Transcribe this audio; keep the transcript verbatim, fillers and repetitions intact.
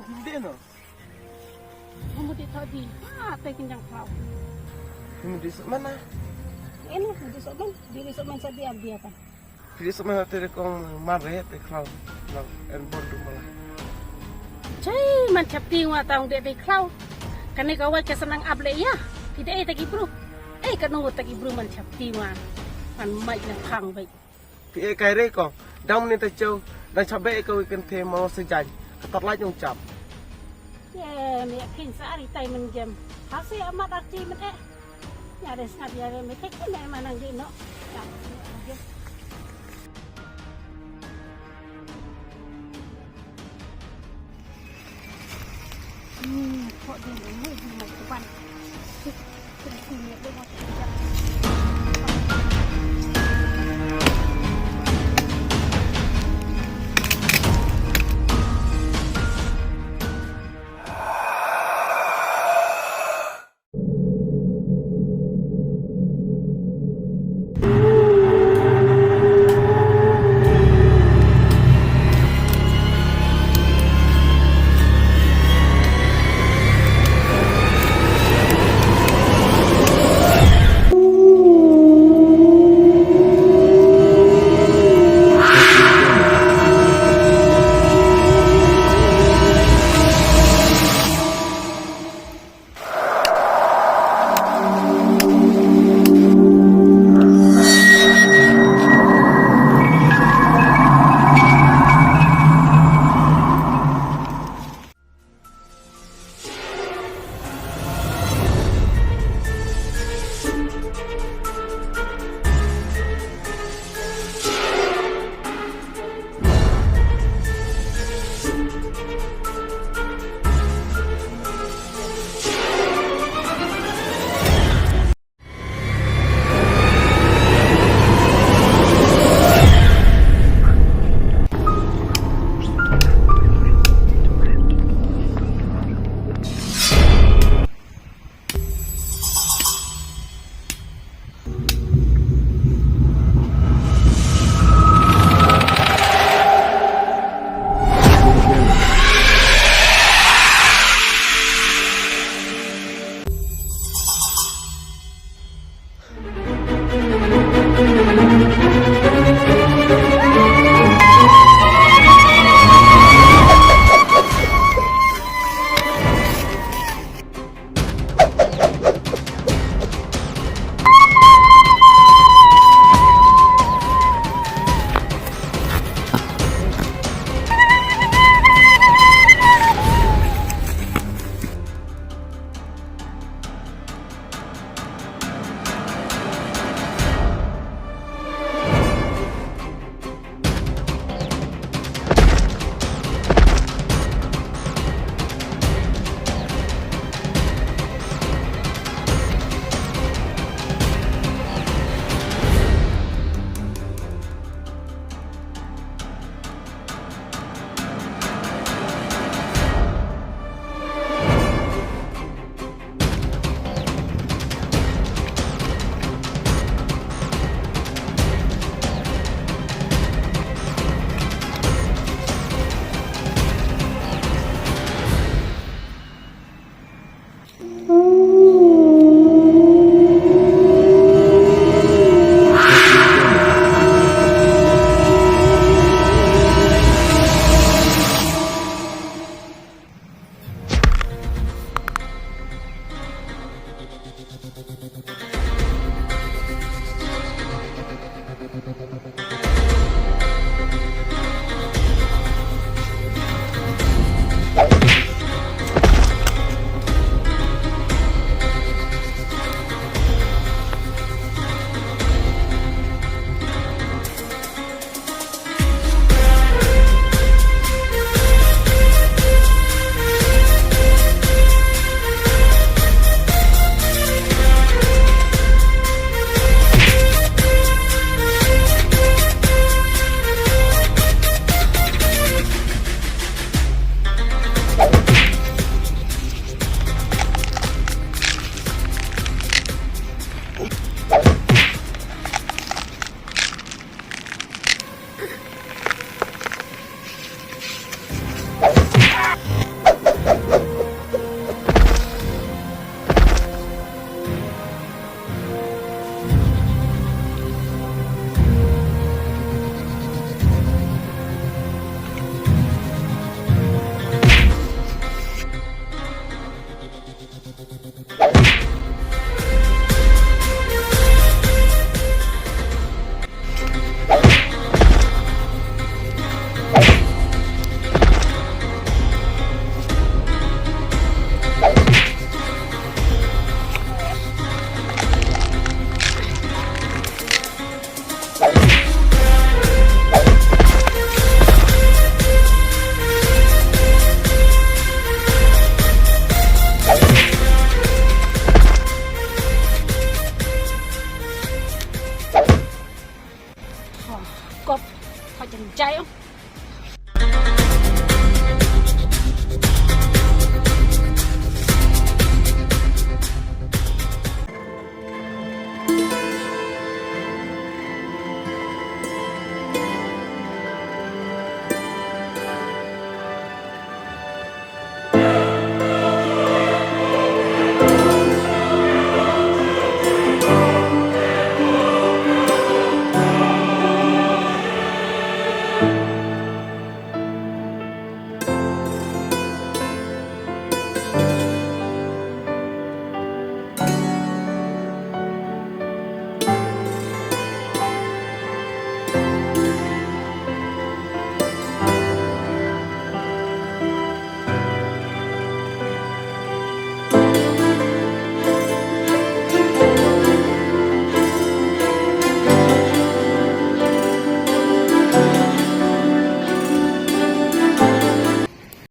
Hindi no. Kamu di tadi. Ah, te kenyang kau. Hindi sa mana? Ini hindi sa mana? Diri sa mana sa dia dia kan. Phi dei sngewthuh te kong mare te khlaw. Khlaw en bor du mala. Chai man chap ti wa tang de de khlaw. Kane ka wai ka sanang ap le ya. Phi dei te ki bru. Ei ka nong te ki bru man chap ti wa. Man mai na khang bai. Phi e kai re ko. Dang ne ta chau. Dang chap be ko ken the mo se jan. Ka tat lai jong chap. Ye me phin sa ari tai man jem. Ha se amat arti man e. Nyaris ngat ya re me tek me manang di no. Ya, ya. Hmm, kok di no, di no, kuban. Sini, di no, kuban.